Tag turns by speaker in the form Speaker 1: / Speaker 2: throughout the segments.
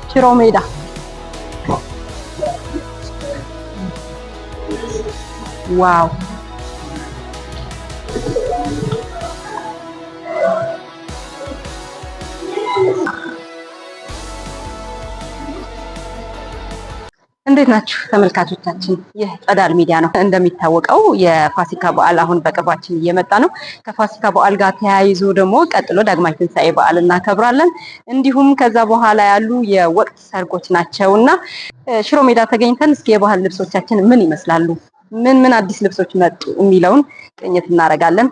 Speaker 1: ሽሮ ሜዳ wow! እንዴት ናችሁ ተመልካቾቻችን? ይህ ጸዳል ሚዲያ ነው። እንደሚታወቀው የፋሲካ በዓል አሁን በቅርባችን እየመጣ ነው። ከፋሲካ በዓል ጋር ተያይዞ ደግሞ ቀጥሎ ዳግማይ ትንሣኤ በዓል እናከብራለን። እንዲሁም ከዛ በኋላ ያሉ የወቅት ሰርጎች ናቸው እና ሽሮ ሜዳ ተገኝተን እስኪ የባህል ልብሶቻችን ምን ይመስላሉ፣ ምን ምን አዲስ ልብሶች መጡ የሚለውን ቅኝት እናደርጋለን።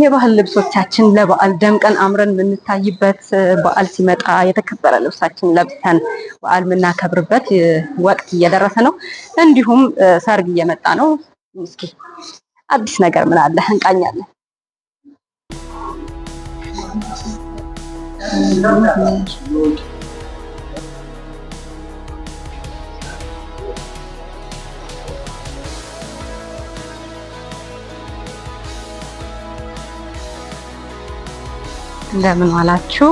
Speaker 1: የባህል ልብሶቻችን ለበዓል ደምቀን አምረን የምንታይበት፣ በዓል ሲመጣ የተከበረ ልብሳችን ለብሰን በዓል የምናከብርበት ወቅት እየደረሰ ነው። እንዲሁም ሰርግ እየመጣ ነው። እስኪ አዲስ ነገር ምን አለ እንቃኛለን። እንደምን ዋላችሁ?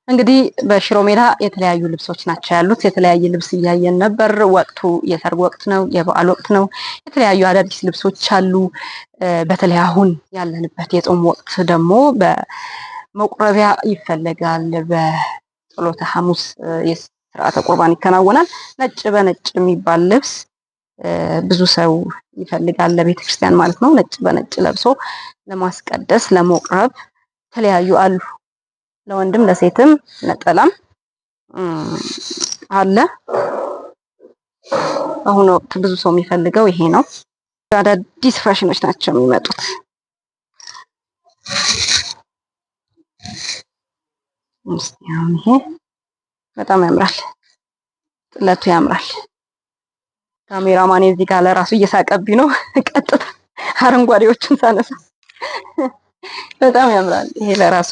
Speaker 1: እንግዲህ በሽሮ ሜዳ የተለያዩ ልብሶች ናቸው ያሉት። የተለያየ ልብስ እያየን ነበር። ወቅቱ የሰርግ ወቅት ነው፣ የበዓል ወቅት ነው። የተለያዩ አዳዲስ ልብሶች አሉ። በተለይ አሁን ያለንበት የጾም ወቅት ደግሞ በመቁረቢያ ይፈለጋል። በጸሎተ ሐሙስ የስርዓተ ቁርባን ይከናወናል። ነጭ በነጭ የሚባል ልብስ ብዙ ሰው ይፈልጋል፣ ለቤተ ክርስቲያን ማለት ነው። ነጭ በነጭ ለብሶ ለማስቀደስ ለመቁረብ የተለያዩ አሉ። ለወንድም ለሴትም ነጠላም አለ። አሁን ወቅት ብዙ ሰው የሚፈልገው ይሄ ነው። አዳዲስ ፋሽኖች ናቸው የሚመጡት። ይሄ በጣም ያምራል፣ ጥለቱ ያምራል። ካሜራማን እዚህ ጋር ለራሱ እየሳቀብኝ ነው። ቀጥታ አረንጓዴዎቹን ሳነሳ በጣም ያምራል። ይሄ ለራሱ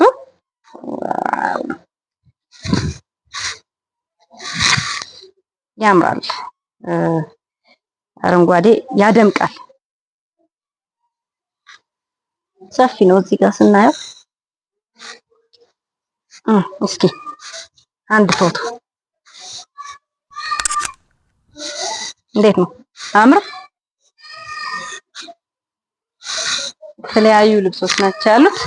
Speaker 1: ያምራል። አረንጓዴ ያደምቃል። ሰፊ ነው እዚህ ጋር ስናየው። እስኪ አንድ ፎቶ እንዴት ነው? አምር የተለያዩ ልብሶች ናቸው ያሉት።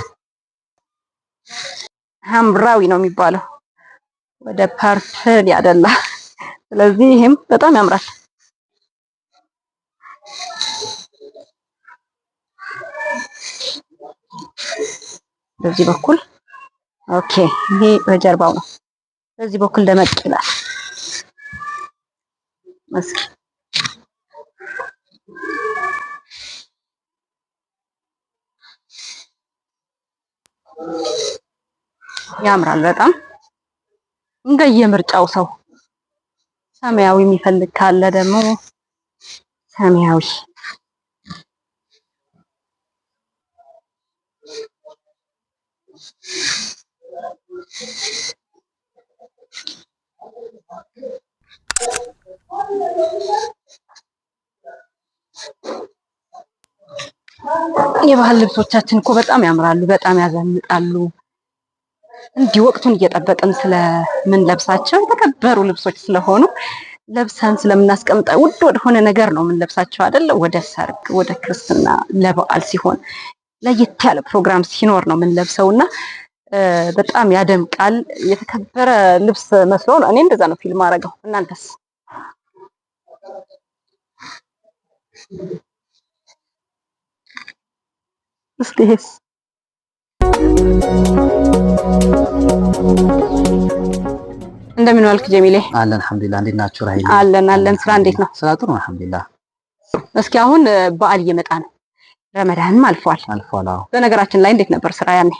Speaker 1: ሐምራዊ ነው የሚባለው፣ ወደ purple ያደላ። ስለዚህ ይሄም በጣም ያምራል። በዚህ በኩል okay፣ ይሄ በጀርባው ነው። በዚህ በኩል ደመቅ ይላል። እስኪ ያምራል በጣም እንደየምርጫው ሰው ሰማያዊ የሚፈልግ ካለ ደግሞ ሰማያዊ። የባህል ልብሶቻችን እኮ በጣም ያምራሉ፣ በጣም ያዘንጣሉ። እንዲህ ወቅቱን እየጠበቅን ስለምንለብሳቸው የተከበሩ ልብሶች ስለሆኑ ለብሰን ስለምናስቀምጠው ውድ ወደሆነ ነገር ነው የምንለብሳቸው አይደለ? ወደ ሰርግ፣ ወደ ክርስትና፣ ለበዓል ሲሆን ለየት ያለ ፕሮግራም ሲኖር ነው የምንለብሰውና በጣም ያደምቃል። የተከበረ ልብስ መስሎ ነው። እኔ እንደዛ ነው ፊልም አደረገው። እናንተስ? እስኪ ይሄስ እንደምን ዋልክ ጀሚሌ?
Speaker 2: አለን አልሐምዱሊላህ። እንዴት ናችሁ ራሂል?
Speaker 1: አለን አለን። ስራ እንዴት ነው?
Speaker 2: ስራ ጥሩ ነው አልሐምዱሊላህ።
Speaker 1: እስኪ አሁን በዓል እየመጣ ነው፣ ረመዳንም አልፏል።
Speaker 2: አልፏል። አዎ።
Speaker 1: በነገራችን ላይ እንዴት ነበር ስራ ያኔ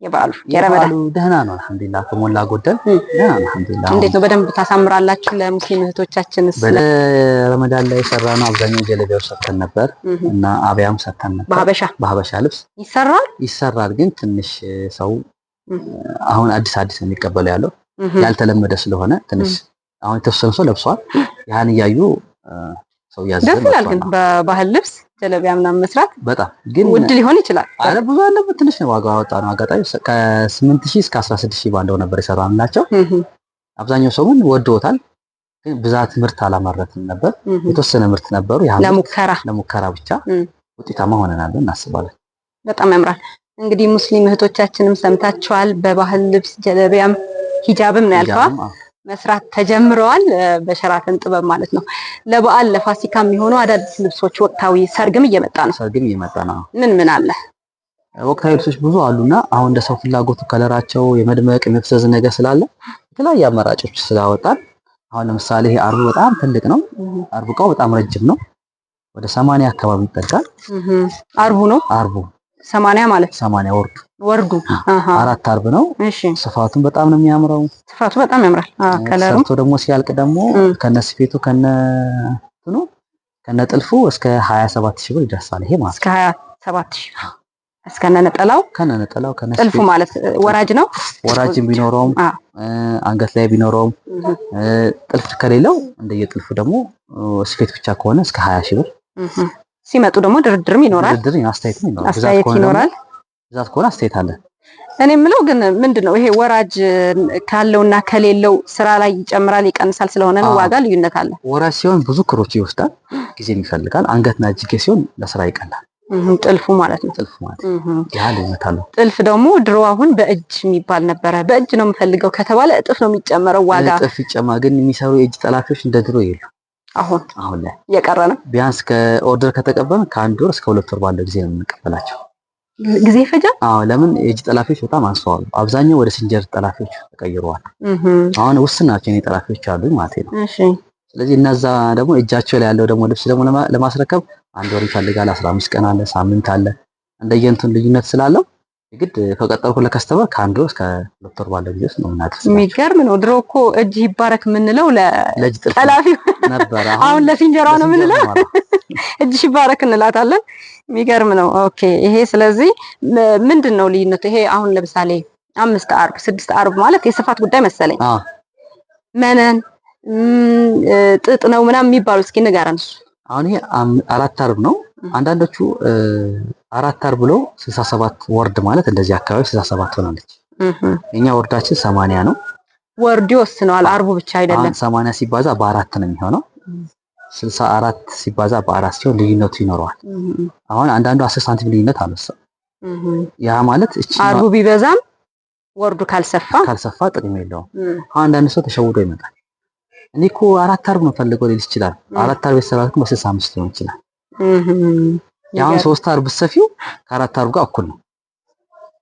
Speaker 1: የበዓሉ የረመዳን?
Speaker 2: የበዓሉ ደህና ነው አልሐምዱሊላህ፣ ከሞላ ጎደል ደህና ነው አልሐምዱሊላህ።
Speaker 1: እንዴት ነው? በደንብ ታሳምራላችሁ? ለሙስሊም እህቶቻችንስ?
Speaker 2: በረመዳን ላይ የሰራነው አብዛኛው ጀለቢያው ሰርተን ነበር እና አብያም ሰርተን ነበር።
Speaker 1: በሀበሻ
Speaker 2: በሀበሻ ልብስ
Speaker 1: ይሰራል።
Speaker 2: ይሰራል፣ ግን ትንሽ ሰው አሁን አዲስ አዲስ ነው የሚቀበለው ያለው፣ ያልተለመደ ስለሆነ ትንሽ አሁን የተወሰኑ ሰው ለብሷል። ያን እያዩ ሰው እያዘዘ
Speaker 1: ደስ ይላል። ግን
Speaker 2: መጥቷል።
Speaker 1: በባህል ልብስ ጀለቢያ ምናምን መስራት
Speaker 2: በጣም ግን
Speaker 1: ውድ ሊሆን ይችላል።
Speaker 2: አረ ብዙ አለበት፣ ትንሽ ነው ዋጋው ያወጣ ነው። አጋጣሚ ከ8,000 እስከ 16,000 ባለው ነበር የሰራንላቸው። አብዛኛው ሰው ግን ወዶታል። ግን ብዛት ምርት አላመረትም ነበር። የተወሰነ ምርት ነበሩ። ያ ምርት
Speaker 1: ለሙከራ
Speaker 2: ለሙከራ ብቻ ውጤታማ ሆነናል እናስባለን።
Speaker 1: በጣም ያምራል። እንግዲህ ሙስሊም እህቶቻችንም ሰምታችኋል። በባህል ልብስ ጀለቢያም ሂጃብም ነው ያልከዋ
Speaker 2: ሂጃብም፣ አዎ።
Speaker 1: መስራት ተጀምረዋል። በሸራተን ጥበብ ማለት ነው። ለበዓል ለፋሲካ የሚሆኑ አዳዲስ ልብሶች፣ ወቅታዊ ሰርግም እየመጣ ነው።
Speaker 2: ሰርግም እየመጣ ነው።
Speaker 1: ምን ምን አለ?
Speaker 2: ወቅታዊ ልብሶች ብዙ አሉና አሁን እንደ ሰው ፍላጎቱ color ኣቸው የመድመቅ የመፍዘዝ ነገር ስላለ የተለያየ አማራጮች ስላወጣን አሁን ለምሳሌ ይሄ አርቡ በጣም ትልቅ ነው። አርቡ እቃው በጣም ረጅም ነው። ወደ 80 አካባቢ ይጠጋል።
Speaker 1: አርቡ ነው
Speaker 2: አርቡ
Speaker 1: 80 ማለት
Speaker 2: 80 ወርዱ
Speaker 1: ወርዱ። አሃ
Speaker 2: አራት አርብ ነው።
Speaker 1: እሺ።
Speaker 2: ስፋቱን በጣም ነው የሚያምረው።
Speaker 1: ስፋቱ በጣም ያምራል። color ኡ
Speaker 2: ሰርቶ ደግሞ ሲያልቅ ደግሞ ከነ ስፌቱ ከነ እንትኑ ከነ ጥልፉ እስከ 27,000 ብር ይደርሳል። ይሄ ማለት
Speaker 1: እስከ 27,000 እስከነ ነጠላው
Speaker 2: ከነ ነጠላው ከነ
Speaker 1: ጥልፉ
Speaker 2: ስፌቱ
Speaker 1: ማለት ወራጅ ነው።
Speaker 2: ወራጅም ቢኖረውም አንገት ላይ ቢኖረውም ጥልፍ ከሌለው እንደየጥልፉ ደግሞ ስፌት ብቻ ከሆነ እስከ 20,000 ብር።
Speaker 1: ሲመጡ ደግሞ ድርድርም ይኖራል፣
Speaker 2: ድርድር አስተያየትም ይኖራል። ብዛት
Speaker 1: አስተያየት
Speaker 2: ከሆነ ደግሞ
Speaker 1: ይኖራል።
Speaker 2: ብዛት ከሆነ አስተያየት አለ።
Speaker 1: እኔ የምለው ግን ምንድነው ይሄ ወራጅ ካለውና ከሌለው ስራ ላይ ይጨምራል ይቀንሳል ስለሆነ ነው ዋጋ ልዩነት አለ።
Speaker 2: ወራጅ ሲሆን ብዙ ክሮች ይወስዳል፣ ጊዜም ይፈልጋል። አንገትና እጅጌ ሲሆን ለስራ ይቀላል።
Speaker 1: ጥልፉ ማለት ነው።
Speaker 2: ጥልፍ ማለት ያ ልዩነት አለው።
Speaker 1: ጥልፍ ደግሞ ድሮ አሁን በእጅ የሚባል ነበረ። በእጅ ነው የምፈልገው ከተባለ እጥፍ ነው የሚጨመረው ዋጋ።
Speaker 2: እጥፍ ይጨማ። ግን የሚሰሩ የእጅ ጠላፊዎች እንደ ድሮ የሉ
Speaker 1: አሁን
Speaker 2: አሁን ላይ
Speaker 1: እየቀረ ነው።
Speaker 2: ቢያንስ ከ order ከተቀበልን ከአንድ ወር እስከ 2 ወር ባለው ጊዜ ነው የምንቀበላቸው።
Speaker 1: ጊዜ ይፈጃል።
Speaker 2: አዎ ለምን የእጅ ጠላፊዎች በጣም አንሰዋል። አብዛኛው ወደ ሲንጀር ጠላፊዎች ተቀይረዋል። አሁን ውስን ናቸው የኔ ጠላፊዎች አሉ ማለት ነው።
Speaker 1: እሺ።
Speaker 2: ስለዚህ እነዛ ደግሞ እጃቸው ላይ ያለው ደግሞ ልብስ ደግሞ ለማስረከብ አንድ ወር ይፈልጋል። 15 ቀን አለ፣ ሳምንት አለ። እንደየእንትኑ ልዩነት ስላለው የግድ ከቀጠርኩ ለ customer ከአንድ ወር እስከ 2 ወር ባለው ጊዜ ውስጥ ነው የምናደርስላቸው።
Speaker 1: የሚገርም ነው። ድሮ እኮ እጅ ይባረክ የምንለው
Speaker 2: ለእጅ ጥልፍ
Speaker 1: ለጠላፊው
Speaker 2: ነበር።
Speaker 1: አሁን ለሲንጀሯ ነው የምንለው።
Speaker 2: ለሲንጀሯ ነው።
Speaker 1: እጅሽ ይባረክ እንላታለን። የሚገርም ነው። okay ይሄ ስለዚህ ምንድን ነው ልዩነቱ? ይሄ አሁን ለምሳሌ 5 አርብ 6 አርብ ማለት የስፋት ጉዳይ መሰለኝ። መነን ጥጥ ነው ምናምን የሚባሉ እስኪ ንገረን። እሱ
Speaker 2: አሁን ይሄ 4 አርብ ነው። አንዳንዶቹ 4 አርብ ብሎ 67 ወርድ ማለት እንደዚህ አካባቢ 67 ሆናለች። የኛ ወርዳችን 80 ነው።
Speaker 1: ወርድ ይወስነዋል፣ አርቡ ብቻ አይደለም።
Speaker 2: አሁን 80 ሲባዛ በአራት ነው የሚሆነው። 64 ሲባዛ በአራት ሲሆን ልዩነቱ ይኖረዋል። አሁን አንዳንዱ 10 ሳንቲም ልዩነት አነሳ። ያ ማለት እቺ
Speaker 1: አርቡ ቢበዛም ወርዱ ካልሰፋ
Speaker 2: ጥቅም የለውም። አሁን አንዳንድ ሰው ተሸውዶ ይመጣል። እኔ እኮ 4 አርብ ነው ፈልገው ሊል ይችላል። 4 አርብ የተሰራት እኮ በ65 ሊሆን ይችላል። ያሁን 3 አርብ ሰፊው ከአራት አርብ ጋር እኩል ነው።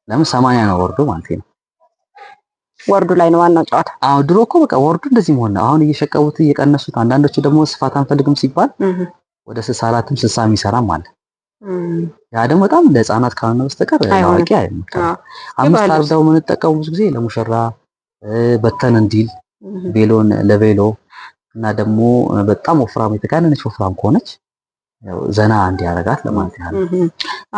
Speaker 2: ለምን 80 ነው ወርዱ ማለት ነው።
Speaker 1: ወርዱ ላይ ነው ዋናው ጨዋታ።
Speaker 2: አዎ ድሮ እኮ በቃ ወርዱ እንደዚህ መሆን ነው። አሁን እየሸቀቡት እየቀነሱት፣ አንዳንዶቹ ደግሞ ስፋት አንፈልግም ሲባል ወደ 64ም 60 የሚሰራም አለ። ያ ደግሞ በጣም ለህፃናት ካልሆነ በስተቀር ለአዋቂ አይመከርም። 5 አርብ ደግሞ የምንጠቀመው ብዙ ጊዜ ለሙሽራ በተን እንዲል ቬሎን ለቬሎ እና ደግሞ በጣም ወፍራም የተጋነነች ወፍራም ከሆነች ያው ዘና እንዲያረጋት ለማለት ያህል።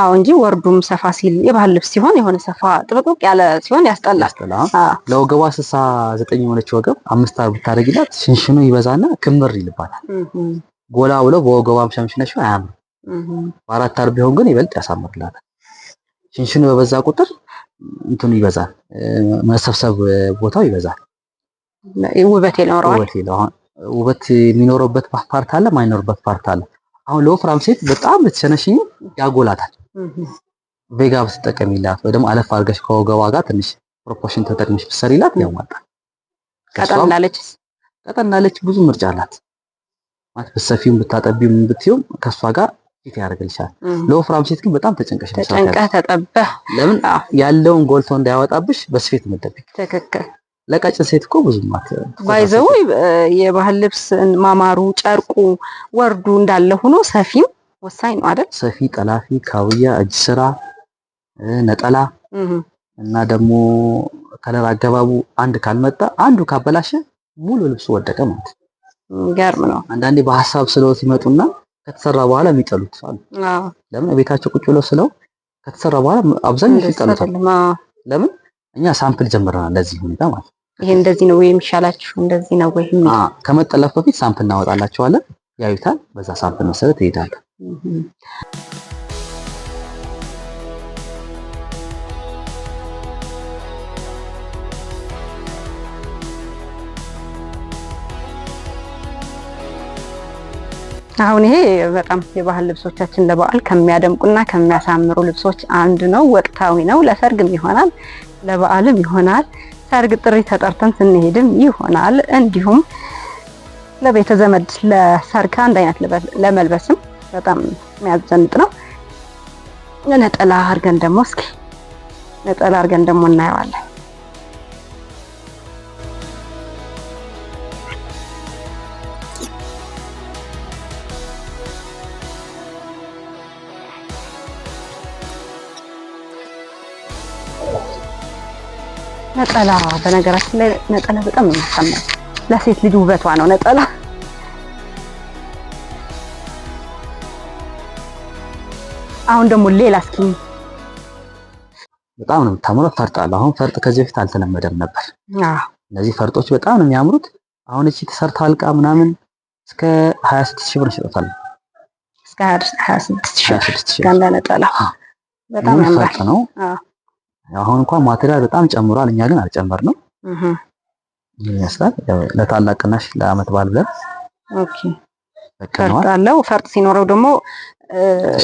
Speaker 1: አዎ እንጂ ወርዱም ሰፋ ሲል የባህል ልብስ ሲሆን የሆነ ሰፋ ጥብቅብቅ ያለ ሲሆን ያስጠላል።
Speaker 2: ያስጠላል። ለወገቧ 69 የሆነች ወገብ 5 አርብ ብታረጊላት ሽንሽኑ ይበዛና ክምር ይልባታል። ጎላ ብሎ በወገቧም ሸምሽነሽ አያምርም። በአራት አርብ ቢሆን ግን ይበልጥ ያሳምርላታል። ሽንሽኑ በበዛ ቁጥር እንትኑ ይበዛል፣ መሰብሰብ ቦታው ይበዛል።
Speaker 1: ውበት ይኖረዋል።
Speaker 2: ውበት ይኖረዋል። ውበት የሚኖርበት part አለ፣ ማይኖርበት part አለ። አሁን ለወፍራም ሴት በጣም ብትሸነሽኝ ያጎላታል። ቬጋ ብትጠቀሚላት ወይ ደግሞ አለፍ አድርገሽ ከወገቧ ጋር ትንሽ proportion ተጠቅመሽ ብትሰሪላት ያዋጣል።
Speaker 1: ቀጠን ላለች
Speaker 2: ቀጠን ላለች ብዙ ምርጫ አላት። ማለት ብትሰፊውም ብታጠቢውም ብትይውም ከሷ ጋር fit ያደርግልሻል። ለወፍራም ሴት ግን በጣም ተጨንቀሽ መስራት
Speaker 1: ተጨንቀህ ተጠበህ
Speaker 2: ለምን ያለውን ጎልቶ እንዳያወጣብሽ በስፌት መደበቅ።
Speaker 1: ትክክል።
Speaker 2: ለቀጭን ሴት እኮ ብዙ ማለት
Speaker 1: ባይዘው የባህል ልብስ ማማሩ ጨርቁ ወርዱ እንዳለ ሆኖ ሰፊም ወሳኝ ነው አይደል?
Speaker 2: ሰፊ፣ ጠላፊ፣ ካውያ፣ እጅ ስራ፣ ነጠላ እና ደግሞ color አገባቡ አንድ ካልመጣ አንዱ ካበላሸ ሙሉ ልብሱ ወደቀ ማለት ነው።
Speaker 1: የሚገርም ነው።
Speaker 2: አንዳንዴ በሀሳብ ስለው ሲመጡና ከተሰራ በኋላ የሚጠሉት አሉ። ለምን ቤታቸው ቁጭ ብለው ስለው ከተሰራ በኋላ አብዛኞቹ ይጠሉታል። ለምን እኛ sample ጀምረናል ለዚህ ሁኔታ ማለት ነው።
Speaker 1: ይሄ እንደዚህ ነው ወይ የሚሻላችሁ፣ እንደዚህ ነው ወይ የሚል
Speaker 2: ከመጠለፍ በፊት sample እናወጣላቸዋለን፣ ያዩታል። በዛ sample መሰረት ይሄዳሉ።
Speaker 1: አሁን ይሄ በጣም የባህል ልብሶቻችን ለበዓል ከሚያደምቁና ከሚያሳምሩ ልብሶች አንዱ ነው። ወቅታዊ ነው። ለሰርግም ይሆናል፣ ለበዓልም ይሆናል። ሰርግ ጥሪ ተጠርተን ስንሄድም ይሆናል። እንዲሁም ለቤተ ዘመድ ለሰርግ አንድ አይነት ለመልበስም በጣም የሚያዘንጥ ነው። ነጠላ አድርገን ደግሞ እስኪ ነጠላ አድርገን ደግሞ እናየዋለን። ነጠላ በነገራችን ላይ ነጠላ በጣም ነው የሚያሳምረው። ለሴት ልጅ ውበቷ ነው ነጠላ። አሁን ደግሞ ሌላ እስኪ
Speaker 2: በጣም ነው የምታምረው። ፈርጥ አለ። አሁን ፈርጥ ከዚህ በፊት አልተለመደም ነበር። እነዚህ ፈርጦች በጣም ነው የሚያምሩት። አሁን እቺ ተሰርታ አልቃ ምናምን እስከ 26 ሺህ ብር ይሸጣል።
Speaker 1: እስከ 26 ሺህ ብር ነጠላ በጣም ያምራል።
Speaker 2: ፈርጥ ነው። አሁን እንኳን material በጣም ጨምሯል። እኛ ግን አልጨመርንም። ይመስላል ለታላቅ ቅናሽ ለአመት በዓል ብለን
Speaker 1: okay። ፈርጥ አለው። ፈርጥ ሲኖረው ደግሞ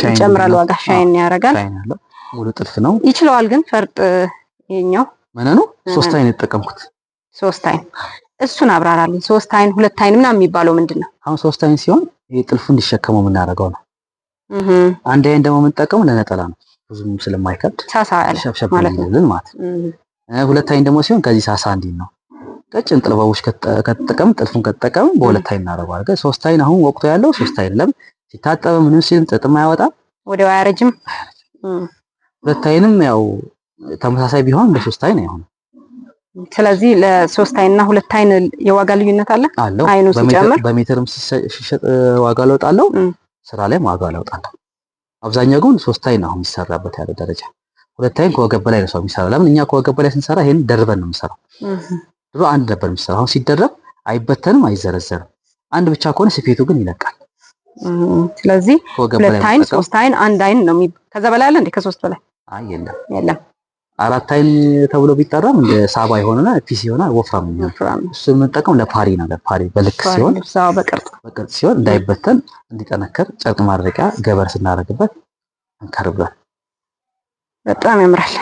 Speaker 1: ይጨምራል ዋጋ፣ shine ያደርጋል።
Speaker 2: shine አለው። ሙሉ ጥልፍ ነው።
Speaker 1: ይችለዋል ግን ፈርጥ ይሄኛው
Speaker 2: መነኑ ሶስት አይን የተጠቀምኩት
Speaker 1: ሶስት አይን። እሱን አብራራልኝ። ሶስት አይን፣ ሁለት አይን ምናምን የሚባለው ምንድን ነው?
Speaker 2: አሁን ሶስት አይን ሲሆን ይሄ ጥልፉ እንዲሸከመው የምናደርገው ነው። አንድ አይን ደግሞ የምንጠቀመው ለነጠላ ነው። ብዙም ስለማይከብድ
Speaker 1: ሳሳ ያለ
Speaker 2: ሸብሸብ ማለት ነው። ሁለት አይን ደግሞ ሲሆን ከዚህ ሳሳ እንዲል ነው። ቀጭን ጥልባቦች ከተጠቀም ጥልፉን ከተጠቀም በሁለት አይን እናደርገዋለን። ሶስት አይን አሁን ወቅቱ ያለው ሶስት አይን ለም ሲታጠብ ምንም ሲልም ጥጥም አያወጣም፣
Speaker 1: ወዲያው አያረጅም።
Speaker 2: ሁለት አይንም ያው ተመሳሳይ ቢሆን በሶስት አይን አይሆንም።
Speaker 1: ስለዚህ ለሶስት አይንና ሁለት አይን የዋጋ ልዩነት አለ
Speaker 2: አለው።
Speaker 1: አይኑ ሲጨምር
Speaker 2: በሜትርም ሲሸጥ ዋጋ ለውጥ አለው፣ ስራ ላይም ዋጋ ለውጥ አለው። አብዛኛው ግን ሶስት አይን አሁን የሚሰራበት ያለው ደረጃ። ሁለት አይን ከወገብ በላይ ነው ሰው የሚሰራው። ለምን እኛ ከወገብ በላይ ስንሰራ ይሄን ደርበን ነው የምንሰራው። ድሮ አንድ ነበር የሚሰራው። አሁን ሲደረብ አይበተንም፣ አይዘረዘርም። አንድ ብቻ ከሆነ ስፌቱ ግን ይለቃል።
Speaker 1: ስለዚህ ሁለት አይን፣ ሶስት አይን፣ አንድ አይን ነው። ከዛ በላይ አለ እንዴ? ከሶስት በላይ
Speaker 2: አይ የለም፣
Speaker 1: የለም።
Speaker 2: አራት አይን ተብሎ ቢጠራም እንደ ሳባ ይሆንና piece ይሆናል፣ ወፍራም ነው። እሱ የምንጠቀም ለፓሪ ነው። ለፓሪ በልክ ሲሆን
Speaker 1: በቅርጽ
Speaker 2: በቅርጽ ሲሆን እንዳይበተን እንዲጠነከር ጨርቅ ማድረቂያ ገበር ስናደርግበት እንከርብላል።
Speaker 1: በጣም ያምራል።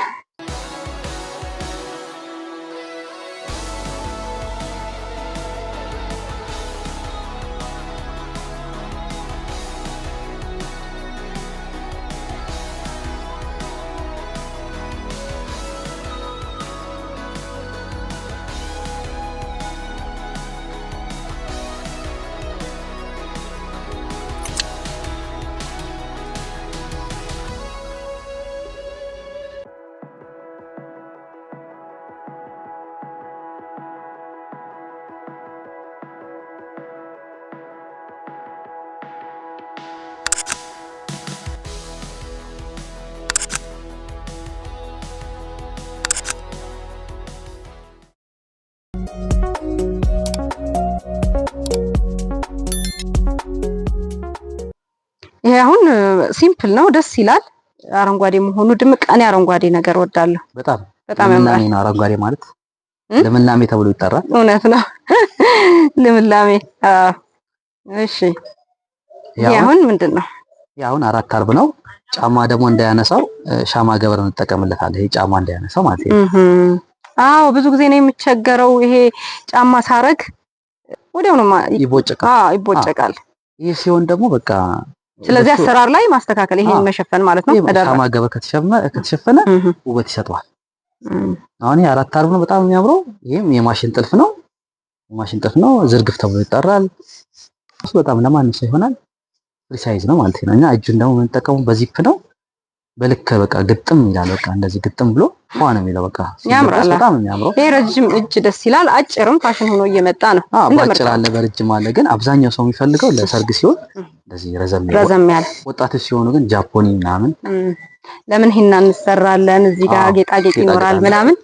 Speaker 1: ይሄ አሁን simple ነው፣ ደስ ይላል። አረንጓዴ መሆኑ ድምቅ። እኔ አረንጓዴ ነገር ወዳለሁ
Speaker 2: በጣም
Speaker 1: በጣም ያምራል።
Speaker 2: ነው አረንጓዴ ማለት ልምላሜ ተብሎ ይጠራል።
Speaker 1: እውነት ነው ልምላሜ። እሺ ይሄ አሁን ምንድን ነው?
Speaker 2: ይሄ አሁን አራት አርብ ነው። ጫማ ደግሞ እንዳያነሳው ሻማ ገበር እንጠቀምለታለን። ይሄ ጫማ እንዳያነሳው ማለት ነው።
Speaker 1: አዎ ብዙ ጊዜ ነው የምቸገረው። ይሄ ጫማ ሳረግ ወዲያው ነው
Speaker 2: ይቦጨቃል።
Speaker 1: አዎ ይቦጨቃል።
Speaker 2: ይሄ ሲሆን ደግሞ በቃ
Speaker 1: ስለዚህ አሰራር ላይ ማስተካከል ይሄን መሸፈን ማለት ነው።
Speaker 2: ሻማ ገበር ከተሸፈነ ውበት ይሰጠዋል። አሁን ይሄ አራት አርብ ነው፣ በጣም የሚያምረው። ይሄም የማሽን ጥልፍ ነው። የማሽን ጥልፍ ነው፣ ዝርግፍ ተብሎ ይጠራል። እሱ በጣም ለማንም ሰው ይሆናል። free size ነው ማለት ነው። እና እጁን ደግሞ የምንጠቀመው በዚፕ ነው። በልክ በቃ ግጥም ይላል። በቃ እንደዚህ ግጥም ብሎ ፏ ነው የሚለው። በቃ
Speaker 1: ያምራል።
Speaker 2: በጣም የሚያምረው
Speaker 1: ይሄ ረጅም እጅ ደስ ይላል። አጭርም ፋሽን ሆኖ እየመጣ ነው።
Speaker 2: አዎ በአጭር አለ በረጅም አለ። ግን አብዛኛው ሰው የሚፈልገው ለሰርግ ሲሆን እንደዚህ ረዘም
Speaker 1: ያለ፣
Speaker 2: ወጣቶች ሲሆኑ ግን ጃፖኒ ምናምን
Speaker 1: ለምን ሂና እንሰራለን እዚህ ጋር ጌጣጌጥ ይኖራል ምናምን፣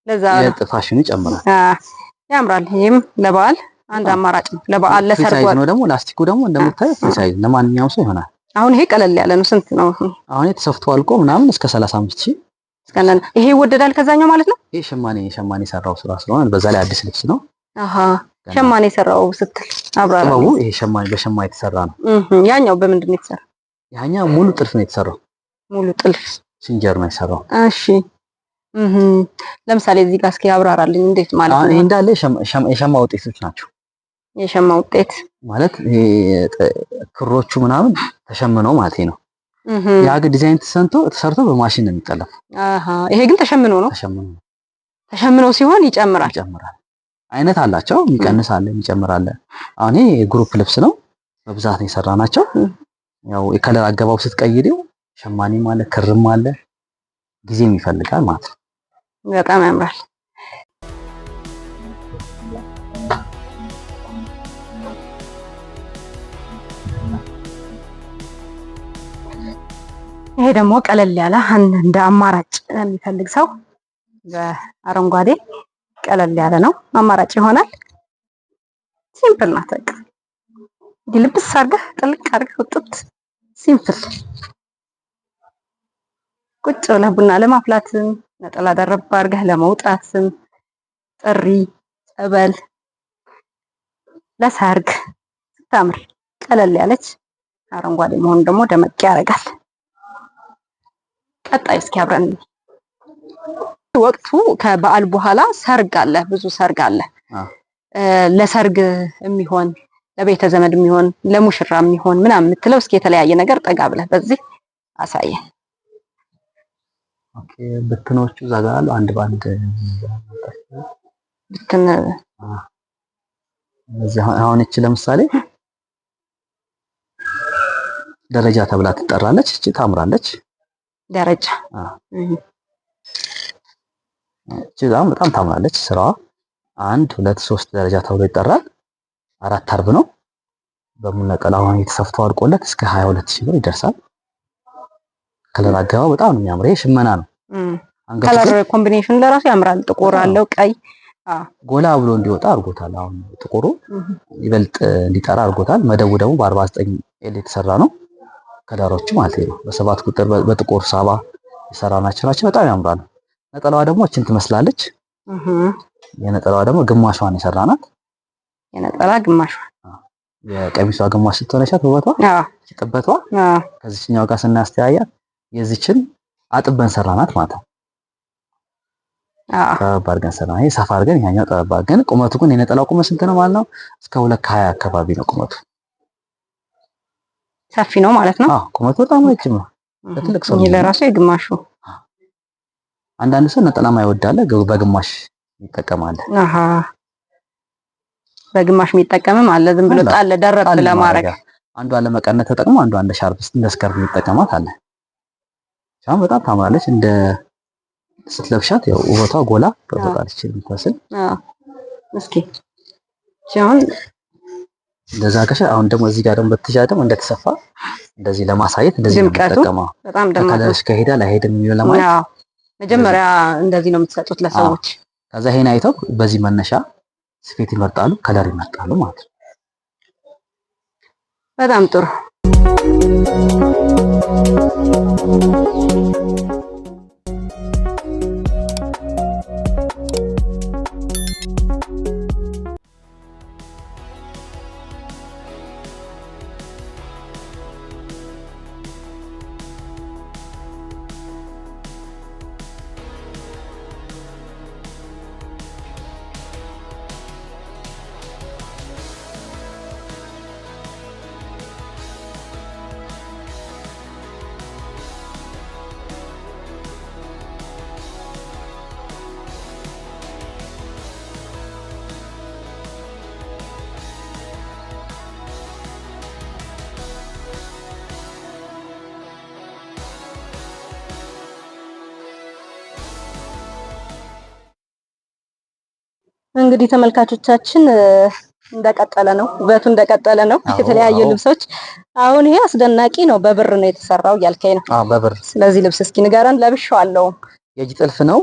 Speaker 1: ለዛ ነው
Speaker 2: ፋሽኑ ይጨምራል።
Speaker 1: ያምራል። ይሄም ለበዓል አንድ አማራጭ ነው። ለበዓል ለሰርግ
Speaker 2: ነው። ደግሞ ላስቲኩ ደግሞ እንደምታየው free size ለማንኛውም ሰው ይሆናል።
Speaker 1: አሁን ይሄ ቀለል ያለ ነው። ስንት ነው
Speaker 2: አሁን? ተሰፍቶ አልቆ ምናምን እስከ 35,000።
Speaker 1: እስከነ ይሄ ይወደዳል ከዛኛው ማለት ነው።
Speaker 2: ይሄ ሸማኔ የሰራው ስራ ስለሆነ በዛ ላይ አዲስ ልብስ ነው።
Speaker 1: አሃ ሸማኔ የሰራው ስትል አብራራ።
Speaker 2: ጥበቡ ይሄ ሸማኔ በሸማ የተሰራ ነው።
Speaker 1: ያኛው በምንድን ነው የተሰራው?
Speaker 2: ያኛው ሙሉ ጥልፍ ነው የተሰራው።
Speaker 1: ሙሉ ጥልፍ
Speaker 2: ሲንጀር ነው የሰራው።
Speaker 1: እሺ ለምሳሌ እዚህ ጋር እስኪ አብራራልኝ እንዴት ማለት ነው?
Speaker 2: ይሄ እንዳለ የሸማ ውጤቶች ናቸው።
Speaker 1: የሸማ ውጤት
Speaker 2: ማለት ይሄ ክሮቹ ምናምን ተሸምነው ማለት ነው። ያ ዲዛይን ተሰርቶ በማሽን ነው የሚጠለፈው።
Speaker 1: አሃ ይሄ ግን ተሸምኖ ነው። ተሸምኖ ሲሆን ይጨምራል።
Speaker 2: ይጨምራል። አይነት አላቸው። የሚቀንስ አለ፣ የሚጨምር አለ። አሁን ይሄ የ group ልብስ ነው በብዛት ነው የሰራናቸው። ያው የ color አገባብ ስትቀይሪው ሸማኔም አለ ክርም አለ ጊዜም ይፈልጋል ማለት ነው።
Speaker 1: በጣም ያምራል። ይሄ ደግሞ ቀለል ያለ እንደ አማራጭ የሚፈልግ ሰው በአረንጓዴ ቀለል ያለ ነው፣ አማራጭ ይሆናል። simple ናት። በቃ እንዲህ ልብስ አድርገህ ጥልቅ አድርገህ ውጥት simple ቁጭ ብለህ ቡና ለማፍላትም ነጠላ ደረብ አድርገህ ለመውጣትም ጥሪ፣ ጸበል፣ ለሰርግ ስታምር ቀለል ያለች አረንጓዴ መሆኑ ደግሞ ደመቅ ያደርጋል። ቀጣይ እስኪ አብረን ወቅቱ ከበዓል በኋላ ሰርግ አለ፣ ብዙ ሰርግ አለ። ለሰርግ የሚሆን ለቤተ ዘመድ የሚሆን ለሙሽራ የሚሆን ምናምን የምትለው እስኪ የተለያየ ነገር ጠጋ ብለህ በዚህ አሳየን።
Speaker 2: okay ብትኖቹ እዛ ጋር አሉ። አንድ በአንድ
Speaker 1: ብትን
Speaker 2: እዚህ አሁን እቺ ለምሳሌ ደረጃ ተብላ ትጠራለች። እቺ ታምራለች።
Speaker 1: ደረጃ
Speaker 2: እቺ በጣም ታምራለች። ስራዋ 1 2 3 ደረጃ ተብሎ ይጠራል። 4 አርብ ነው። በሙሉ ነጠላ አሁን የተሰፍቶ አልቆለት እስከ 22,000 ብር ይደርሳል። color አገባው በጣም ነው የሚያምር። ይሄ ሽመና ነው።
Speaker 1: color combination ለራሱ ያምራል። ጥቁር አለው ቀይ
Speaker 2: ጎላ ብሎ እንዲወጣ አድርጎታል። አሁን ጥቁሩ ይበልጥ እንዲጠራ አድርጎታል። መደቡ ደግሞ በ49 L የተሰራ ነው። color ኦቹ ማለት ነው። በ7 ቁጥር በጥቁር ሳባ የሰራናቸው ናቸው። በጣም ያምራሉ። ነጠላዋ ደግሞ እችን ትመስላለች። የነጠላዋ ደግሞ ግማሿን የሰራናት።
Speaker 1: የነጠላ ግማሿን
Speaker 2: የቀሚሷ ግማሽ ስትሆነሻት ውበቷ ጥበቷ ከዚህኛው ጋር ስናስተያያት የዚችን አጥበን ሰራናት ማለት ነው። ጠበብ አድርገን ሰራናት። ይሄ ሰፋ አድርገን ያኛው ጠበብ አድርገን ቁመቱ ግን የነጠላው ቁመት ስንት ነው ማለት ነው? እስከ 2.20 አካባቢ ነው ቁመቱ።
Speaker 1: ሰፊ ነው ማለት ነው።
Speaker 2: አዎ ቁመቱ በጣም ረጅም ነው። ለትልቅ ሰው
Speaker 1: ይሄ ለራሱ የግማሹ።
Speaker 2: አንዳንድ ሰው ነጠላ ማይወድ አለ፣ በግማሽ ይጠቀማል።
Speaker 1: አሃ በግማሽ የሚጠቀምም አለ። ዝም ብሎ ጣል ደረብ ለማድረግ
Speaker 2: አንዷ ለመቀነት ተጠቅሞ አንዷ እንደ ሻርፕ እንደ scarf የሚጠቀማት አለ። ሻም በጣም ታምራለች። እንደ ስትለብሻት ያው ውበቷ ጎላ ትወጣለች የምትመስል።
Speaker 1: አዎ እስኪ አሁን
Speaker 2: እንደዛ ከሻ አሁን ደግሞ እዚህ ጋር ደግሞ በትጃ ደግሞ እንደተሰፋ እንደዚህ ለማሳየት እንደዚህ ነው የምትጠቀመው።
Speaker 1: በጣም ደማቅ
Speaker 2: ከ color ሽ ከሄደ ላይሄድም የሚለው ለማየት
Speaker 1: አዎ መጀመሪያ እንደዚህ ነው የምትሰጡት ለሰዎች።
Speaker 2: ከዛ ይሄን አይተው በዚህ መነሻ ስፌት ይመርጣሉ፣ color ይመርጣሉ ማለት ነው።
Speaker 1: በጣም ጥሩ። እንግዲህ ተመልካቾቻችን እንደቀጠለ ነው፣ ውበቱ እንደቀጠለ ነው። የተለያዩ ልብሶች አሁን ይሄ አስደናቂ ነው። በብር ነው የተሰራው እያልከኝ ነው?
Speaker 2: አዎ በብር።
Speaker 1: ስለዚህ ልብስ እስኪ ንገረን። ለብሼዋለሁ።
Speaker 2: የእጅ ጥልፍ ነው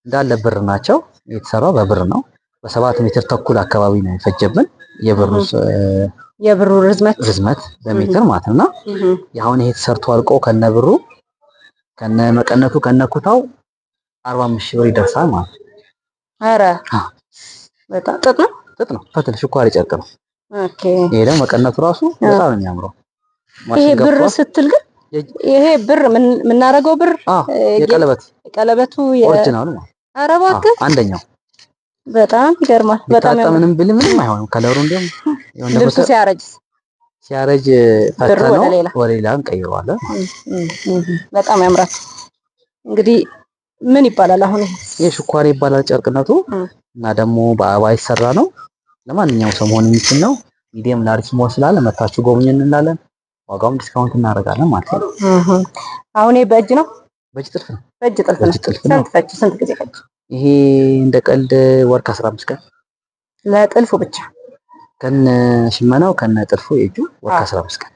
Speaker 2: እንዳለ ብር ናቸው። የተሰራው በብር ነው። በ7.5 ሜትር አካባቢ ነው የፈጀብን የብሩ
Speaker 1: የብሩ ርዝመት
Speaker 2: በሜትር ማለት ነውና አሁን ይሄ ተሰርቶ አልቆ ከነብሩ ከነ መቀነቱ ከነ ኩታው 45 ሺህ ብር ይደርሳል ማለት ነው።
Speaker 1: ኧረ በጣም ጥጥ ነው።
Speaker 2: ጥጥ ነው። ፈትል ሽኳሪ ጨርቅ ነው።
Speaker 1: okay።
Speaker 2: ይሄ ደግሞ መቀነቱ ራሱ በጣም ነው የሚያምረው።
Speaker 1: ይሄ ብር ስትል ግን ይሄ ብር የምናደርገው ብር
Speaker 2: የቀለበት
Speaker 1: የቀለበቱ
Speaker 2: original ኡ ማለት
Speaker 1: ኧረ እባክህ
Speaker 2: አንደኛው
Speaker 1: በጣም ይገርማል። በጣም
Speaker 2: ምንም ብል ምንም አይሆንም። color ኡ እንደውም
Speaker 1: ልብሱ ሲያረጅ
Speaker 2: ሲያረጅ ፈተነው ወደ ሌላ እንቀይረዋለን።
Speaker 1: በጣም ያምራል። እንግዲህ ምን ይባላል አሁን ይሄ?
Speaker 2: ይሄ ሽኳሪ ይባላል ጨርቅነቱ እና ደግሞ በአበባ ይሰራ ነው። ለማንኛውም ሰው መሆን የሚችል ነው። medium large small ስላለ መታችሁ ጎብኝን እንላለን። ዋጋውም discount እናደርጋለን ማለት ነው።
Speaker 1: አሁን ይሄ በእጅ ነው?
Speaker 2: በእጅ ጥልፍ ነው።
Speaker 1: በእጅ ጥልፍ ነው። ስንት ፈጅ? ስንት ጊዜ ፈጅ?
Speaker 2: ይሄ እንደ ቀልድ ወር ከ15 ቀን
Speaker 1: ለጥልፉ ብቻ
Speaker 2: ከነ ሽመናው ከነ ጥልፉ የእጁ ወር ከ15 ቀን።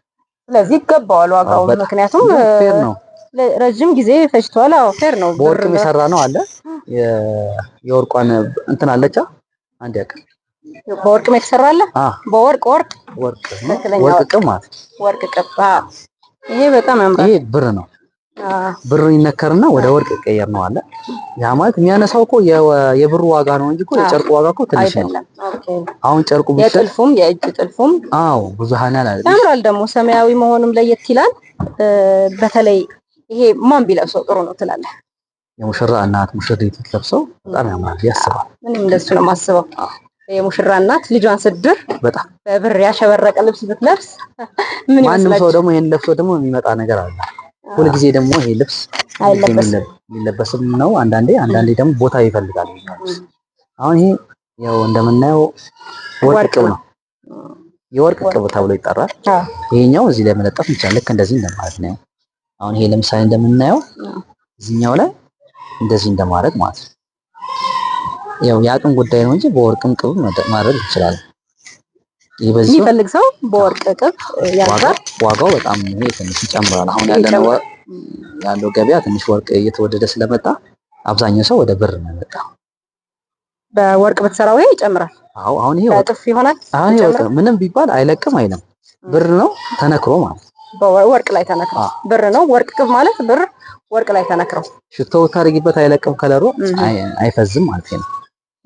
Speaker 1: ስለዚህ ይገባዋል ዋጋው፣ ምክንያቱም
Speaker 2: fair ነው።
Speaker 1: ረጅም ጊዜ ፈጅቷል። አዎ fair ነው።
Speaker 2: በወርቅም የሰራ ነው አለ። የወርቋን እንትን አለቻ አንድ ያክል
Speaker 1: በወርቅም የተሰራ አለ። በወርቅ ወርቅ
Speaker 2: ወርቅ ወርቅ ቅብ ማለት ነው።
Speaker 1: ወርቅ ቅብ። ይሄ በጣም ያምራል።
Speaker 2: ይሄ ብር ነው። ብሩ ይነከርና ወደ ወርቅ ይቀየር ነው አለ። ያ ማለት የሚያነሳው እኮ የብሩ ዋጋ ነው እንጂ እኮ የጨርቁ ዋጋ እኮ ትንሽ ነው። አሁን ጨርቁ ቢሸጥ
Speaker 1: የጥልፉም የእጅ ጥልፉም
Speaker 2: አዎ ብዙ ሀናል አይደል?
Speaker 1: ያምራል። ደግሞ ሰማያዊ መሆኑም ለየት ይላል። በተለይ ይሄ ማን ቢለብሰው ጥሩ ነው ትላለህ?
Speaker 2: የሙሽራ እናት ሙሽሪት ለብሰው በጣም ያምራል ያስባል።
Speaker 1: ምንም እንደሱ ነው የማስበው። የሙሽራ እናት ልጇን ስትድር
Speaker 2: በጣም
Speaker 1: በብር ያሸበረቀ ልብስ ብትለብስ ምን ይመስላል?
Speaker 2: ማንም ሰው ደግሞ ይሄን ለብሶ ደግሞ የሚመጣ ነገር አለ። ሁልጊዜ ደግሞ ይሄ ልብስ የሚለበስም ነው። አንዳንዴ ደግሞ ቦታ ይፈልጋል። አሁን ይሄ ያው እንደምናየው ወርቅ ቅብ ነው። የወርቅ ቅብ ተብሎ ይጠራል። ይሄኛው እዚህ ላይ መለጠፍ ይቻላል። ልክ እንደዚህ እንደማለት ነው። አሁን ይሄ ለምሳሌ እንደምናየው እዚህኛው ላይ እንደዚህ እንደማድረግ ማለት ነው። ያው የአቅም ጉዳይ ነው እንጂ በወርቅም ቅብ ማድረግ ይችላል።
Speaker 1: ይሄ በዚህ የሚፈልግ ሰው በወርቅ ቅብ ያዛል።
Speaker 2: ዋጋው በጣም ይሄ ትንሽ ይጨምራል። አሁን ያለው ገበያ ትንሽ ወርቅ እየተወደደ ስለመጣ አብዛኛው ሰው ወደ ብር ነው የመጣው።
Speaker 1: በወርቅ ብትሰራው ይሄ ይጨምራል።
Speaker 2: አዎ አሁን ይሄ
Speaker 1: እጥፍ ይሆናል።
Speaker 2: አሁን ይሄ ወርቅ ምንም ቢባል አይለቅም አይልም። ብር ነው ተነክሮ ማለት
Speaker 1: በወርቅ ላይ ተነክሮ ብር ነው። ወርቅ ቅብ ማለት ብር ወርቅ ላይ ተነክሮ
Speaker 2: ሽቶ ታርጊበት አይለቅም፣ ከለሩ አይፈዝም ማለት ነው።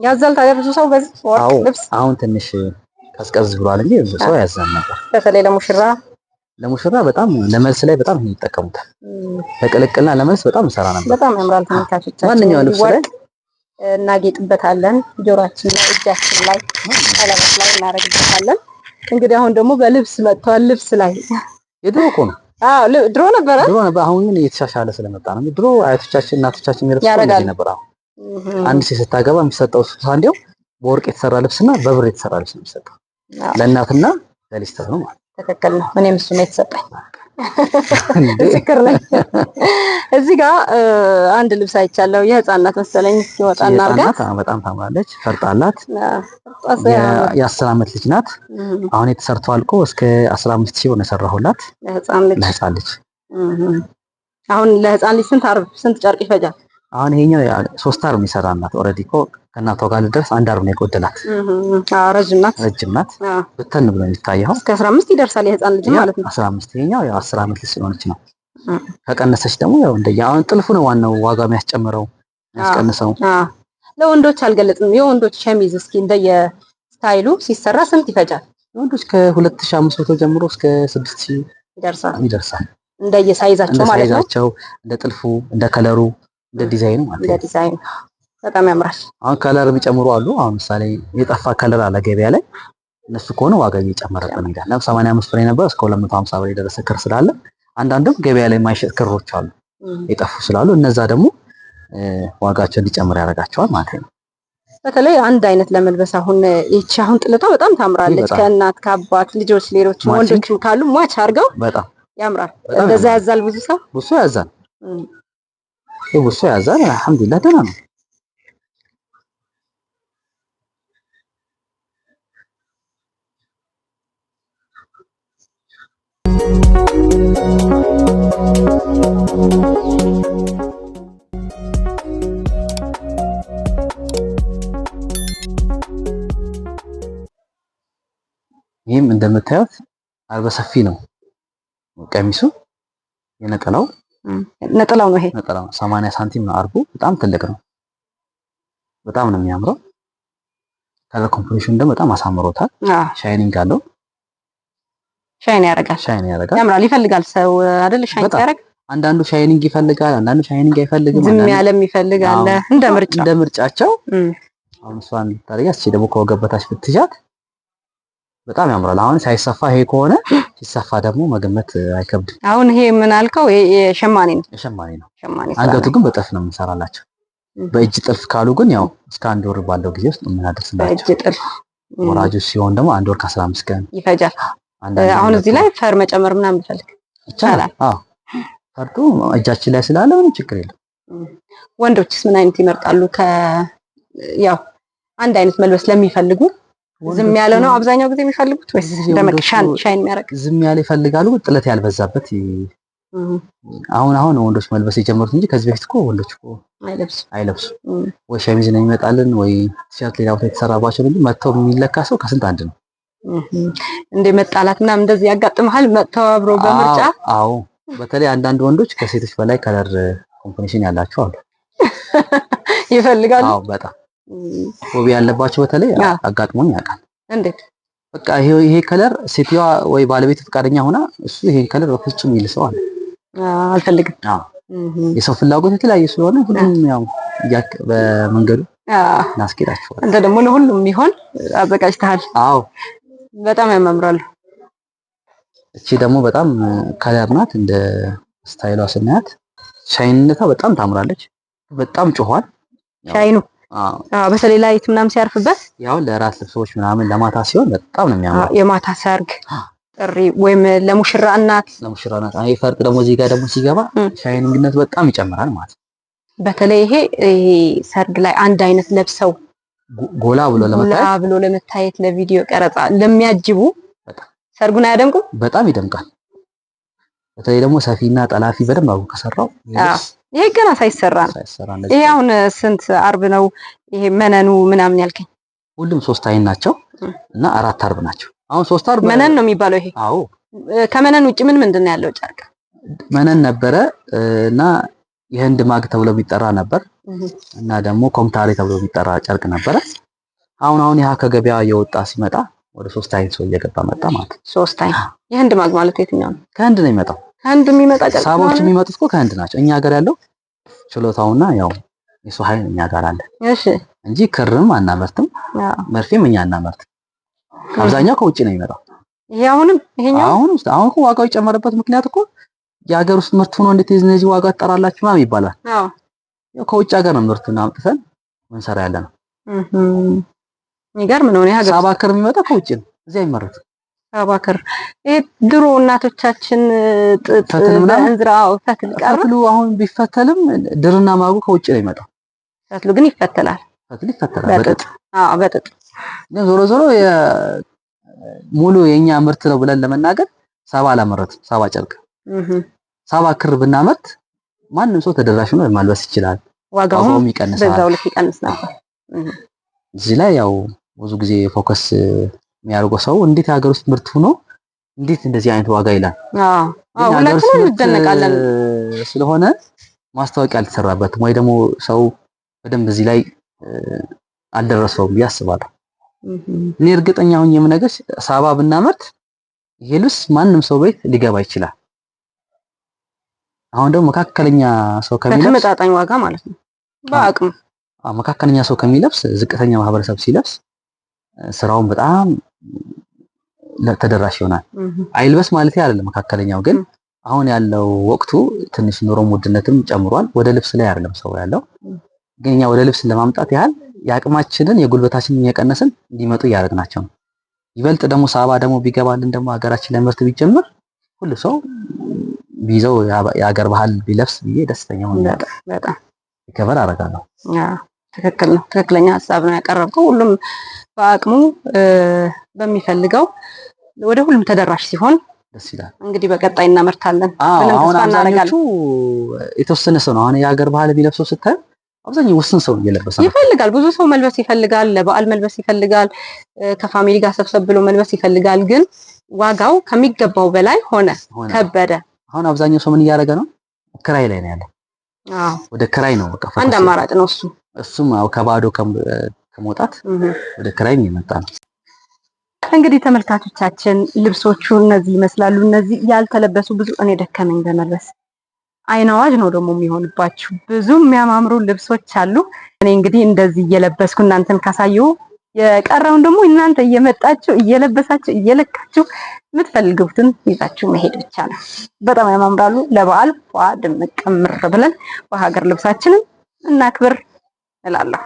Speaker 1: ያዛል። ታዲያ ብዙ ሰው በዚህ ወርቅ ልብስ
Speaker 2: አሁን ትንሽ ቀዝቀዝ ብሏል እንጂ ብዙ ሰው ያዛል ነበር።
Speaker 1: በተለይ ለሙሽራ
Speaker 2: በጣም ለመልስ ላይ በጣም ይጠቀሙታል። ለቅልቅልና ለመልስ በጣም እንሰራ ነበር።
Speaker 1: በጣም ያምራል። ተመልካቾቻችን
Speaker 2: ማንኛውም ልብስ ላይ
Speaker 1: እናጌጥበታለን። ጆሮአችን ላይ፣ እጃችን ላይ፣ ቀለበት ላይ እናደርግበታለን። እንግዲህ አሁን ደግሞ በልብስ መጥቷል። ልብስ ላይ
Speaker 2: የድሮ እኮ ነው።
Speaker 1: አዎ ድሮ ነበረ፣
Speaker 2: ድሮ ነበር። አሁን ግን እየተሻሻለ ስለመጣ ነው። ድሮ አያቶቻችን እናቶቻችን የሚለብሱት እንደዚህ ነበር። አሁን አንድ ሴት ስታገባ የሚሰጠው ስጦታ እንዲያው በወርቅ የተሰራ ልብስና በብር የተሰራ ልብስ ነው የሚሰጠው ለእናትና ለልጅ ተብሎ ማለት
Speaker 1: ትክክል ነው። እኔም እሱ ነው የተሰጠኝ። ምስክር ነኝ። እዚህ ጋር አንድ ልብስ አይቻለሁ። የህፃን ናት መሰለኝ። ሲወጣ እናርጋት።
Speaker 2: በጣም ታምራለች። ፈርጣላት። የ10 ዓመት ልጅ ናት። አሁን የተሰርቶ አልቆ እስከ 15 ሺህ ብር ነው የሰራሁላት ለህፃን ልጅ።
Speaker 1: አሁን ለህፃን ልጅ ስንት አርብ ስንት ጨርቅ ይፈጃል?
Speaker 2: አሁን ይሄኛው 3 አርብ ነው የሰራናት። already እኮ ከእናቷ ጋር ልደርስ አንድ አርብ ነው የጎደላት።
Speaker 1: ረጅም ናት፣
Speaker 2: ረጅም ናት። ብትን ብሎ የሚታየው
Speaker 1: እስከ 15 ይደርሳል የህፃን ልጅ ማለት ነው።
Speaker 2: 15 ይሄኛው ያው 10 ዓመት ልጅ ስለሆነች ነው። ከቀነሰች ደግሞ ያው እንደየ አሁን ጥልፉ ነው ዋናው ዋጋ የሚያስጨምረው የሚያስቀንሰው።
Speaker 1: ለወንዶች አልገለጽም። የወንዶች ሸሚዝ እስኪ እንደየ style ኡ ሲሰራ ስንት ይፈጃል?
Speaker 2: የወንዶች ከ2500 ጀምሮ እስከ 6000 ይደርሳል።
Speaker 1: እንደየ size ኣቸው ማለት ነው።
Speaker 2: እንደ size ኣቸው፣ እንደ ጥልፉ፣ እንደ color ኡ፣ እንደ ዲዛይኑ ማለት ነው።
Speaker 1: እንደ ዲዛይኑ በጣም ያምራል።
Speaker 2: አሁን color የሚጨምሩ አሉ። አሁን ምሳሌ የጠፋ color አለ ገበያ ላይ፣ እነሱ ከሆነ ዋጋ እየጨመረብን ይሄዳል። ለምሳሌ 85 ብር የነበረ እስከ 250 ብር የደረሰ ክር ስላለ አንዳንድም ገበያ ላይ የማይሸጥ ክሮች አሉ የጠፉ ስላሉ እነዛ ደግሞ ዋጋቸው እንዲጨምር ያደርጋቸዋል ማለት ነው።
Speaker 1: በተለይ አንድ አይነት ለመልበስ አሁን ይቺ አሁን ጥለቷ በጣም ታምራለች። ከእናት ከአባት ልጆች፣ ሌሎች ወንዶችም ካሉ match አድርገው
Speaker 2: በጣም
Speaker 1: ያምራል። እንደዛ ያዛል። ብዙ ሰው
Speaker 2: ብዙ ያዛል፣ ብዙ ያዛል። አልሐምዱሊላህ ደህና ነው። ይህም እንደምታዩት አርበ ሰፊ ነው ቀሚሱ። የነጠላው
Speaker 1: ነጠላው ነው ይሄ
Speaker 2: ነጠላው 80 ሳንቲም ነው አርቡ። በጣም ትልቅ ነው። በጣም ነው የሚያምረው። Color combination ደግሞ በጣም አሳምሮታል። Shining አለው።
Speaker 1: Shine ያደርጋል።
Speaker 2: Shine ያደርጋል።
Speaker 1: ያምራል። ይፈልጋል ሰው አይደል? Shine ያደርግ።
Speaker 2: አንዳንዱ shining ይፈልጋል፣ አንዳንዱ shining አይፈልግም።
Speaker 1: ዝም ያለም ይፈልጋል። እንደ ምርጫ
Speaker 2: እንደ ምርጫቸው። አሁን እሷን ታዲያ እስኪ ደግሞ ከወገብ በታች ብትይዣት በጣም ያምራል። አሁን ሳይሰፋ ይሄ ከሆነ ሲሰፋ ደግሞ መገመት አይከብድም።
Speaker 1: አሁን ይሄ ምን አልከው? የሸማኔ ነው።
Speaker 2: የሸማኔ ነው። አንገቱ ግን በጥልፍ ነው የምንሰራላቸው። በእጅ ጥልፍ ካሉ ግን ያው እስከ አንድ ወር ባለው ጊዜ ውስጥ የምናደርስላቸው።
Speaker 1: በእጅ ጥልፍ
Speaker 2: ወራጆች ሲሆን ደግሞ 1 ወር ከ15 ቀን
Speaker 1: ይፈጃል። አሁን እዚህ ላይ ፈር መጨመር ምናምን ብፈልግ
Speaker 2: ይቻላል። አዎ ፈርጡ እጃችን ላይ ስላለ ምንም ችግር የለም።
Speaker 1: ወንዶችስ ምን አይነት ይመርጣሉ? ያው አንድ አይነት መልበስ ለሚፈልጉ ዝም ያለ ነው አብዛኛው ጊዜ የሚፈልጉት ወይስ ደመቅ shine የሚያደርግ?
Speaker 2: ዝም ያለ ይፈልጋሉ፣ ጥለት ያልበዛበት። አሁን አሁን ወንዶች መልበስ የጀመሩት እንጂ ከዚህ በፊት እኮ ወንዶች እኮ አይለብሱም። ወይ ሸሚዝ ነው የሚመጣልን ወይ ቲሸርት ሌላ ቦታ የተሰራባቸው እንጂ መጥተው የሚለካ ሰው ከስንት አንድ ነው።
Speaker 1: እንደ መጣላት ምናምን እንደዚህ ያጋጥምሃል? መጥተው አብሮ በምርጫ?
Speaker 2: አዎ፣ በተለይ አንዳንድ ወንዶች ከሴቶች በላይ color combination ያላቸው አሉ።
Speaker 1: ይፈልጋሉ።
Speaker 2: አዎ በጣም phobia ያለባቸው በተለይ አጋጥሞኝ ያውቃል።
Speaker 1: እንዴት?
Speaker 2: በቃ ይሄ color ሴትዮዋ ወይ ባለቤቱ ፈቃደኛ ሆና እሱ ይሄን color በፍጹም ይል ሰው አለ።
Speaker 1: አልፈልግም።
Speaker 2: አዎ የሰው ፍላጎት የተለያየ ስለሆነ ሁሉም ያው በመንገዱ እናስኬዳቸዋለን።
Speaker 1: አንተ ደግሞ ለሁሉም የሚሆን አዘጋጅተሃል።
Speaker 2: አዎ
Speaker 1: በጣም ያማምራሉ።
Speaker 2: እቺ ደግሞ በጣም color ናት። እንደ style ዋ ስናያት shine ነቷ በጣም ታምራለች። በጣም ጮኋል
Speaker 1: shine ኑ። አዎ በተለይ light ምናምን ሲያርፍበት
Speaker 2: ያው ለራት ልብሶች ምናምን ለማታ ሲሆን በጣም ነው የሚያምረው።
Speaker 1: የማታ ሰርግ ጥሪ ወይም ለሙሽራ እናት
Speaker 2: ለሙሽራ እናት። አይ ፈርጥ ደግሞ እዚህ ጋር ደግሞ ሲገባ shining ነቱ በጣም ይጨምራል ማለት ነው።
Speaker 1: በተለይ ይሄ ሰርግ ላይ አንድ አይነት ለብሰው
Speaker 2: ጎላ ብሎ
Speaker 1: ለመታየት ለቪዲዮ ቀረጻ ለሚያጅቡ ሰርጉን አያደምቁም?
Speaker 2: በጣም ይደምቃል። በተለይ ደግሞ ሰፊና ጠላፊ በደንብ አድርጎ ከሰራው
Speaker 1: ይሄ ገና ሳይሰራ ነው። ይሄ አሁን ስንት አርብ ነው ይሄ መነኑ ምናምን ያልከኝ?
Speaker 2: ሁሉም 3 አይን ናቸው እና 4 አርብ ናቸው። አሁን 3 አርብ
Speaker 1: መነን ነው የሚባለው ይሄ።
Speaker 2: አዎ
Speaker 1: ከመነን ውጭ ምን ምንድን ነው ያለው ጨርቅ?
Speaker 2: መነን ነበረ እና የህንድ ማግ ተብሎ የሚጠራ ነበር እና ደግሞ ኮምታሪ ተብሎ የሚጠራ ጨርቅ ነበረ። አሁን አሁን ያ ከገበያ የወጣ ሲመጣ ወደ 3 አይን ሰው እየገባ መጣ ማለት ነው።
Speaker 1: 3 አይን የህንድ ማግ ማለት የትኛው ነው?
Speaker 2: ከህንድ ነው የሚመጣው።
Speaker 1: ከህንድ የሚመጣ ጨርቅ
Speaker 2: ሳባዎች የሚመጡት እኮ ከህንድ ናቸው። እኛ ሀገር ያለው ችሎታውና ያው የሰው ኃይል እኛ ጋር አለ።
Speaker 1: እሺ
Speaker 2: እንጂ ክርም አናመርትም፣ መርፌም እኛ አናመርትም። አብዛኛው ከውጭ ነው የሚመጣው።
Speaker 1: ይሄ አሁንም ይሄኛው
Speaker 2: አሁን አሁን እኮ ዋጋው የጨመረበት ምክንያት እኮ የሀገር ውስጥ ምርት ሆኖ እንዴት እነዚህ ዋጋ ትጠራላችሁ ምናምን ይባላል።
Speaker 1: አዎ
Speaker 2: ያው ከውጭ ሀገር ነው ምርቱን አምጥተን ምንሰራ ያለ ነው።
Speaker 1: የሚገርም ነው። የሀገር
Speaker 2: ሳባ ክር የሚመጣው ከውጭ ነው፣ እዚህ አይመረትም።
Speaker 1: ሳባ ክር ይሄ ድሮ እናቶቻችን ጥጥ በእንዝራ ፈትል ቀረ።
Speaker 2: ፈትሉ አሁን ቢፈተልም ድርና ማጉ ከውጭ ነው የሚመጣው።
Speaker 1: ፈትሉ ግን ይፈተላል።
Speaker 2: ፈትል ይፈተላል በጥጥ።
Speaker 1: አዎ በጥጥ።
Speaker 2: ግን ዞሮ ዞሮ ሙሉ የኛ ምርት ነው ብለን ለመናገር ሳባ አላመረትም። ሳባ ጨርቅ ሳባ ክር ብናመርት ማንም ሰው ተደራሽ ነው ማልበስ ይችላል።
Speaker 1: ዋጋውም ይቀንሳል፣ በዛው ልክ ይቀንስ ነበር።
Speaker 2: እዚህ ላይ ያው ብዙ ጊዜ focus የሚያደርገው ሰው እንዴት የሀገር ውስጥ ምርት ሆኖ እንዴት እንደዚህ አይነት ዋጋ ይላል።
Speaker 1: አዎ አዎ፣ ሁላችንም እንደነቃለን
Speaker 2: ስለሆነ ማስታወቂያ አልተሰራበትም ወይ ደግሞ ሰው በደንብ እዚህ ላይ አልደረሰውም ብዬ አስባለሁ። እኔ እርግጠኛ ሆኜ የምነግርሽ ሳባ ብናመርት ይሄ ልብስ ማንም ሰው ቤት ሊገባ ይችላል። አሁን ደግሞ መካከለኛ ሰው ከሚለብስ
Speaker 1: በተመጣጣኝ ዋጋ ማለት ነው። በአቅም
Speaker 2: መካከለኛ ሰው ከሚለብስ ዝቅተኛ ማህበረሰብ ሲለብስ ስራውን በጣም ተደራሽ ይሆናል። አይልበስ ማለት አይደለም መካከለኛው፣ ግን አሁን ያለው ወቅቱ ትንሽ ኑሮ ውድነትም ጨምሯል። ወደ ልብስ ላይ አይደለም ሰው ያለው፣ ግን እኛ ወደ ልብስ ለማምጣት ያህል የአቅማችንን የጉልበታችንን እየቀነስን እንዲመጡ እያደረግናቸው ነው። ይበልጥ ደግሞ ሳባ ደግሞ ቢገባልን ደግሞ ሀገራችን ላይ ምርት ቢጀምር ሁሉ ሰው ቢይዘው የሀገር ባህል ቢለብስ ብዬ ደስተኛ ሆኛለሁ።
Speaker 1: በጣም
Speaker 2: cover አደርጋለሁ።
Speaker 1: ትክክል ነው። ትክክለኛ ሀሳብ ነው ያቀረብከው። ሁሉም በአቅሙ በሚፈልገው ወደ ሁሉም ተደራሽ ሲሆን
Speaker 2: ደስ ይላል።
Speaker 1: እንግዲህ በቀጣይ እናመርታለን ብለን
Speaker 2: አሁን
Speaker 1: ተስፋ
Speaker 2: አብዛኞቹ
Speaker 1: እናደርጋለን።
Speaker 2: የተወሰነ ሰው ነው አሁን የሀገር ባህል የሚለብሰው ስታዩ፣ አብዛኛው ውስን ሰው እየለበሰ ነው።
Speaker 1: ይፈልጋል። ብዙ ሰው መልበስ ይፈልጋል። ለበዓል መልበስ ይፈልጋል። ከ family ጋር ሰብሰብ ብሎ መልበስ ይፈልጋል። ግን ዋጋው ከሚገባው በላይ ሆነ፣
Speaker 2: ሆነ።
Speaker 1: ከበደ።
Speaker 2: አሁን አብዛኛው ሰው ምን እያደረገ ነው? ክራይ ላይ ነው ያለው። ወደ ክራይ ነው በቃ
Speaker 1: አንድ
Speaker 2: focus።
Speaker 1: አማራጭ ነው እሱ።
Speaker 2: እሱም ያው ከባዶ ከመውጣት ወደ ክራይም እየመጣ ነው።
Speaker 1: እንግዲህ ተመልካቾቻችን ልብሶቹ እነዚህ ይመስላሉ። እነዚህ ያልተለበሱ ብዙ፣ እኔ ደከመኝ በመልበስ፣ አይን አዋጅ ነው ደግሞ የሚሆንባችሁ። ብዙ የሚያማምሩ ልብሶች አሉ። እኔ እንግዲህ እንደዚህ እየለበስኩ እናንተን ካሳየሁ የቀረውን ደግሞ እናንተ እየመጣችሁ እየለበሳችሁ እየለካችሁ የምትፈልጉትን ይዛችሁ መሄድ ብቻ ነው። በጣም ያማምራሉ። ለበዓል ፏ ድምቅ ምር ብለን በሀገር ልብሳችንን እናክብር እላለሁ።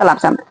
Speaker 1: ሰላም ሰንብቱ።